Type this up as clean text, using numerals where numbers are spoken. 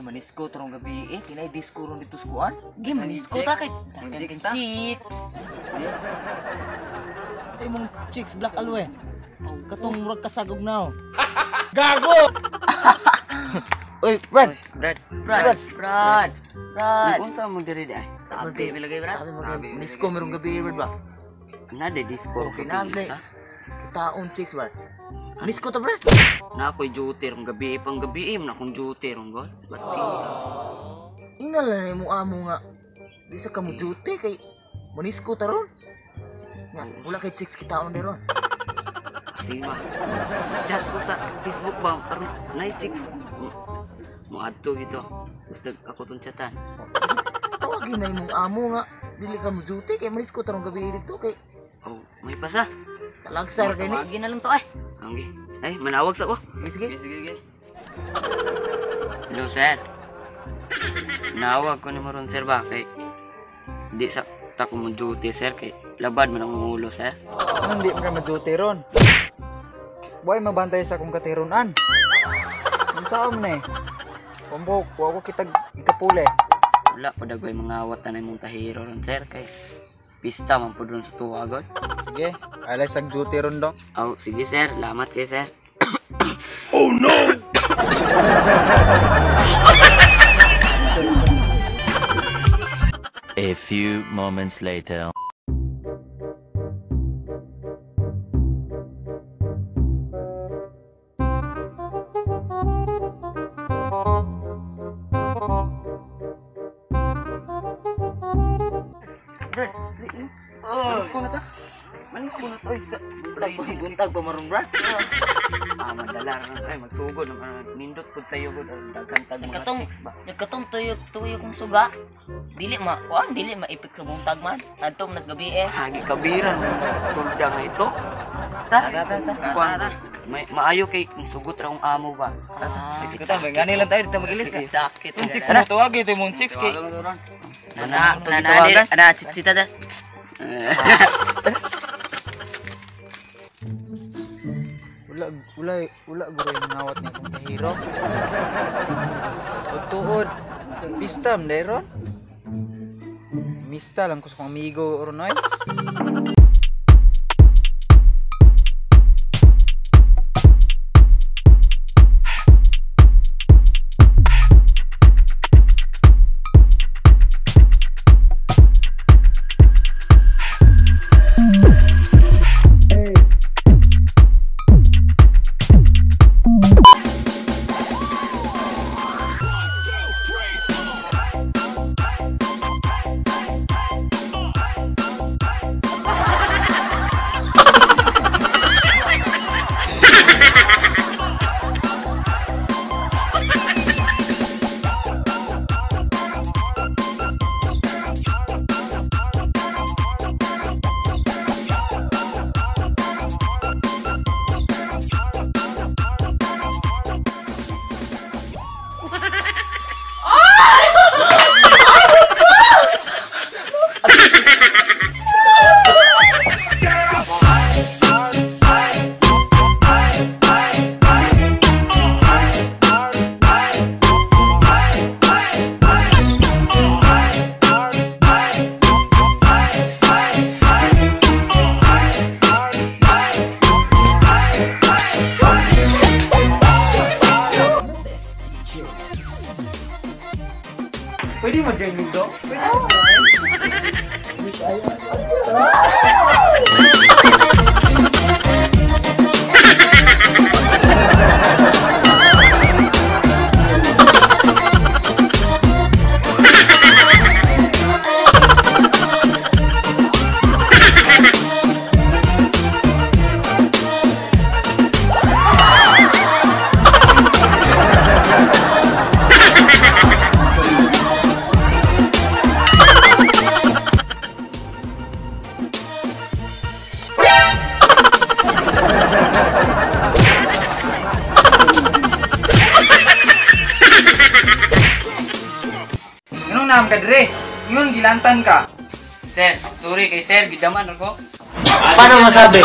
Manisko tarong gabi eh. Kinay disco ron dito sa kuan. Gi manisko ta kay Chicks dagan ta? chicks. Ay mong chicks black aloe. Katong murag kasagog now. Gago! Oy, Brad. Brad. Brad, Brad, Brad. Unsa mo diri di ay? Tabi bilagay Brad. Manisko merong gabi Brad ba? Ana de disco Okay na, gabi isa. Taon chicks Brad. Manisko ta Brad. Na ako'y duty rong gabi pang gabi man akong duty rong god. Bating ka. Ingnan lang na imong amo nga. Di sa kamo duty kay manisko ta ron. Nga, wala kay chicks kitaon di ron. Kasi ba? Chat ko sa Facebook ba karon nay chicks. Moadto gito. Gusto ako tong chatan. Tawagin na imong amo nga dili ka mo duty kay manisko ta rong gabi dito kay Oh, may pasa. talagsar kay ni. Tawagin na lang to ay. Anggi. Ay, manawag sa ko. Sige sige. Sige, sige. Hello, sir. Nawag ko ni mo ron, sir, ba? Kay di sa ta ko mo duty, sir. Kay labad man ang ulo, sir. Anong di mo ka ma-duty ron? Buhay mabantay sa akong katironan. Unsa am na eh? Pambok, wa ko kitag ikapuli. Wala pa dagway mga awat na imong tahiro ron, sir. Kay pista man po ron sa tuwa, god. Sige, alay sa duty ron dong. Oh, sige, sir. Lamat kay sir. A few moments later. Brad, manisko na ta. Manis ko na to, sa Buntag pa maron Brad. Ah, madala ron. Ay, magsugod. Nindot po sa'yo, god. Daghan tag mga Katong chicks ba? katong tuyo tuyo kong suga. Dili ma kuan, dili maipik sa buntag man. Adto man nas gabi eh. Hagi kabiran. Tulda nga ito. Ta, ta, ta, ta. Kuan, may, maayo kay sugot ra akong amo ba? Sige ta, gani lang tayo dito magilis Sakit, sakit. Chicks mo tawag ito mong chicks kay. Na na na na chitsita da. Wala wala wala guro yung ngawat niya akong tahiro. O tuod, pista man dahil ron. Mista lang ko sa akong amigo ron oy. Pwede mo join dong? Pwede mo join? Nganong naam ka dire? Ingon gilantan ka. Sir, sorry kay sir, gidaman ako. Paano masabi?